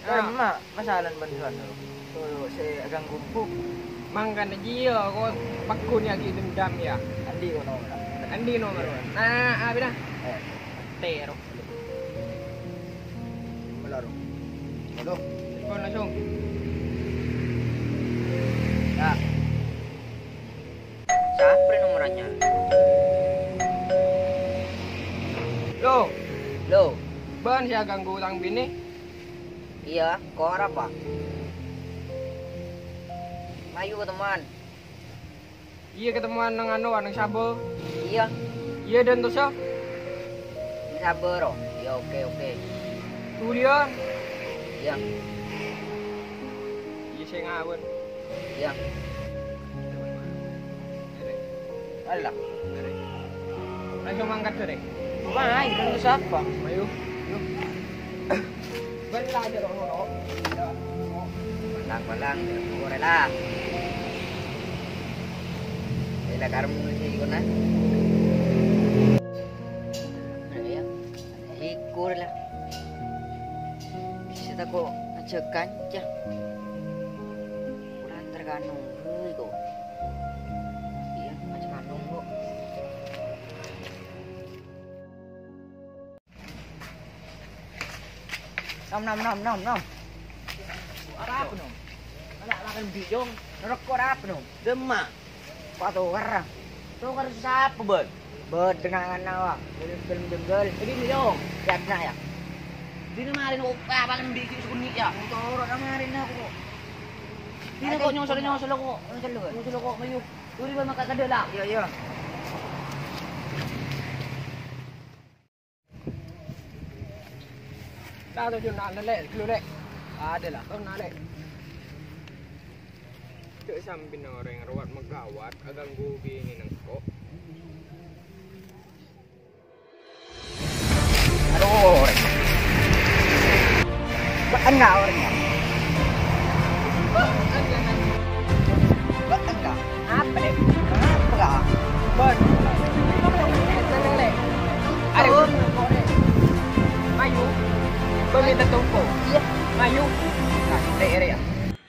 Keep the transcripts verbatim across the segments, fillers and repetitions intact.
Emma, masalah bân sowara. Solo sè aganggu. Mangkana jiyâ, ko' paggun yâ ghi' dendam yâ. Andi' ko nomor. Andi' nomor. Nah, apa dah? Eh. Tero. Belum. Halo. Telepon langsung. Ya. Sapa nomorannya? Lo. Lo. Bân sè aganggu tang binè? Iyâ, ko' arapa? Mayu ketemuan. Iyâ, ketemuan neng anu, neng Sabâ. Iyâ. Iyâ, dan tosa. Neng Sabâ, ro. Iyâ, oke, oke. Julian. Iyâ. Iyâ, sè ngawon. Iyâ. Alah. Ayo mangkat, Dek. Wah, itu sapa? Ayo. Yuk. Bella aja, Dok, Dok. Palang-palang, Dok. Ora lah. Ela karmu sih, Dok, nah. Nah, ya. Iku la. Bisa tako' ajak kanca. Kurang tergantung, hei, kok. Iya, ajak kanung, kok. Nom, nom, nom, nom, nom. Arapa, nom? Ala, ala kan bijong. Roko' arapa, nom? Dâmma. Patokar. Tokar sapa, Bân? Bâdâ ngan-ngan, wa. Belum, belum jenggal. Jadi, Yong. Siap, nak, ya. Dina marin, oh, apa kan biji sekunyi, ya? Motor, apa marin aku, kok. Dina kok nyosol-nyosol, kok. Nyosol, Bân. Nyosol, kok, mayu. Turi, Bân, maka kadâ, lah. Iya, iya. Nah, tuju, nah, lelek, dulu, Lek. Ada lah, tuh, nah, Lek. Cek samping orang rawat megawat, aganggu bini nengko. Aduh, orang. Bâ'na orèngnga. Bâ'na. Apa, Lè'? Apa, Kak? Bân. Arè. Mayu. Bân minta tungko. Iya. Mayu. Nah, Lè', arè, ya.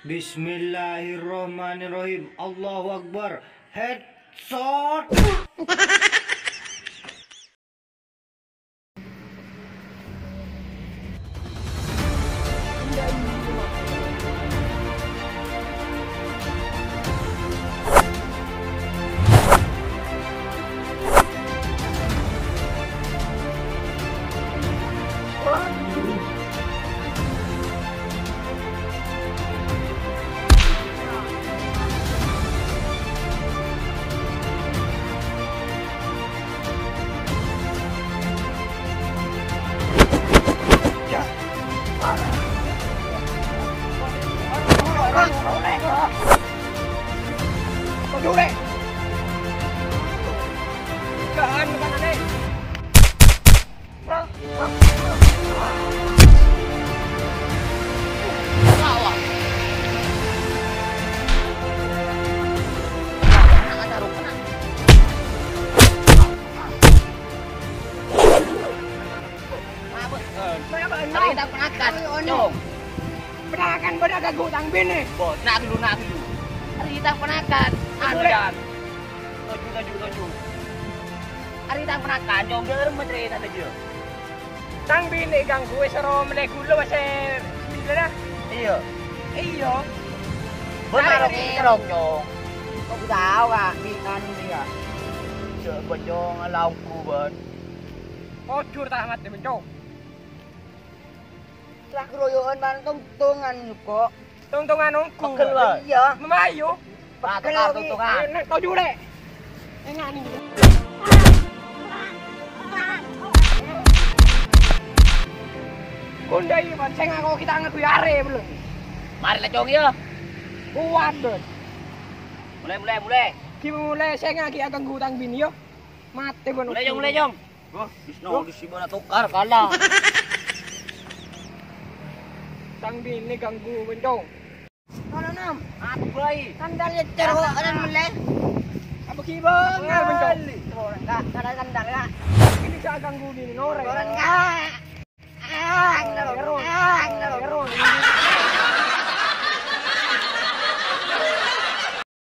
Bismillahirrahmanirrahim. Allahu Akbar. Headshot. Arè' ta' panakan, Cong. Panakan bâdâ ganggu tang binè. Bo, na' ghâllu, na' ghâllu. Arè' ta' panakan. Anu, Yan. Toju, toju, toju. Arè' ta' panakan, Cong. Dâ'remma carètana jâ. Tang binè ganggu, soro mellè ghulâ, wes, sembilan, ah. Iyâ. Iyâ. Bân arè' arè' ini. Cong. Kok tao, Kak? Di anu, nih, Kak. Jâ, Bân, Cong, laongku, Bân. Ojur ta' matè, Bân, Cong. Lah, keroyokan, man, tong-tongan, kok. Tong-tongan onggu. Pegel, Bân. Iyâ. Memayu. Pegel, tong-tongan. Enak, tau jurek. Enak, nih. Kondai, Bân. Saya ngaku kita ngaku arè, belum. Mari, lah, Cong, ya. Kuat, Bân. Mulai, mulai, mulai. Gimana mulai? Saya ngaku akan gudang bini, yo. Mati, Bân. Mulai, Cong, mulai, Cong. Wah, Wisnu, di sini mana tukar kalah. Tang bini ganggu, Bân, Cong. Mana, Nam? Apa, Bân? Sandal ya, cerok, ada meleh. Apa gimana, Bân, Cong? Enggak, enggak ada sandal, enggak. Ini saya ganggu bini, Nore. Orang enggak.